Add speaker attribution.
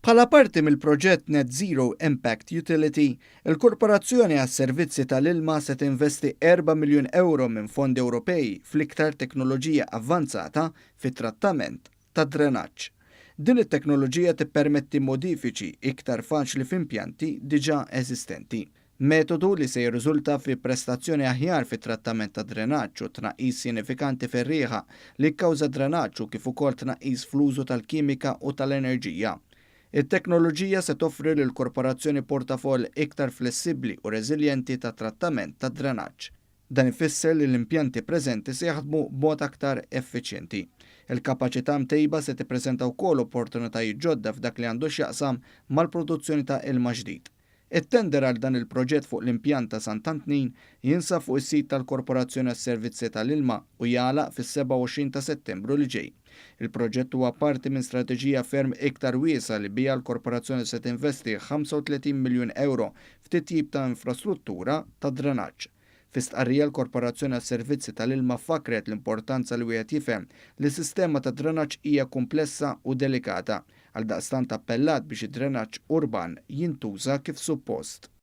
Speaker 1: Bħala parti mill-proġett Net Zero Impact Utility, il-Korporazzjoni għas-Servizzi tal-Ilma se tinvesti 4 miljun ewro minn fondi Ewropej fl-iktar teknoloġija avvanzata fit-trattament tad-drenaġġ. Din it-teknoloġija tippermetti modifiċi iktar faċli f'impjanti diġà eżistenti. Metodu li se jirriżulta fi prestazzjoni aħjar fit-trattament tad-drenaġġ u tnaqqis sinifikanti fir-riħa li kkawża d-drenaġġ u kif ukoll tnaqqis fl-użu tal-kimika u tal-enerġija. It-teknoloġija se toffri lill-korporazzjoni portafoll iktar flessibbli u reżiljenti ta' trattament tad-drenaġġ. Dan ifisser li l-impjanti preżenti se jaħdmu b'mod aktar effiċjenti. Il-kapaċità mtejba se tippreżenta wkoll opportunitajiet ġodda f'dak li għandu x'jaqsam mal-produzzjoni ta' ilma ġdid. It-tender għal dan il-proġett fuq l-impjant ta' Sant'Antnin jinsab fuq is-sit tal-Korporazzjoni għas-Servizzi tal-Ilma u jagħlaq fis-27 ta' Settembru li ġej. Il-proġett huwa parti minn strateġija ferm iktar wiesgħa li biha l-Korporazzjoni se tinvesti 35 miljun ewro f'titjib ta' infrastruttura tad-drenaġġ. Fi stqarrija l-Korporazzjoni għas-Servizzi tal-Ilma fakkret l-importanza li wieħed jifhem li s-sistema tad-drenaġġ hija kumplessa u delikata. Għaldaqstant appellat biex id-drenaġġ urban jintuża kif suppost.